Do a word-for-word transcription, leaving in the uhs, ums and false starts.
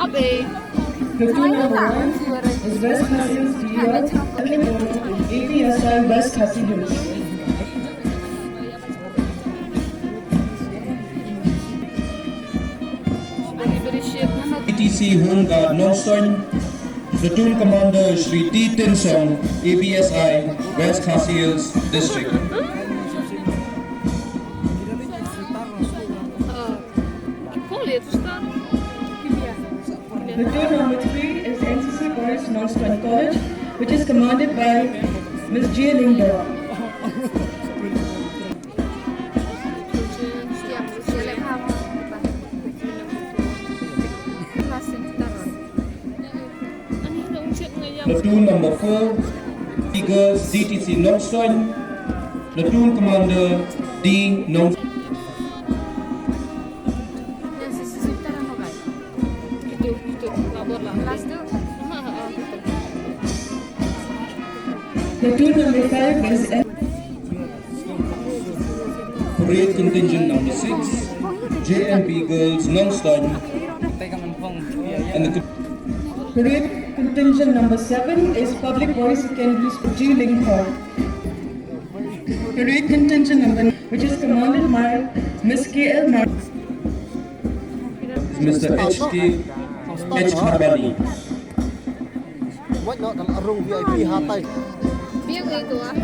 Platoon number one is West Khasi Hills D R, A P S I West Khasi Hills. D T C Home Guard Nongstoiñ, Platoon Commander Shri T Tinsong, A P S I, West Khasi Hills District. Platoon number three is N C C Boys Nongstoiñ College, which is commanded by Miss J Lyngdoh. Platoon number four, Eagles D T C Nongstoiñ, Platoon Commander D Nong. Platoon number five is Parade Contingent number six, J M P Girls Nongstoiñ. And the parade contingent number seven is Public Boys Secondary School, G Lyngkhoi. Parade contingent number, which is commanded by Miss K L Mar-, Mister H K H Kharbani. Biang itu ah.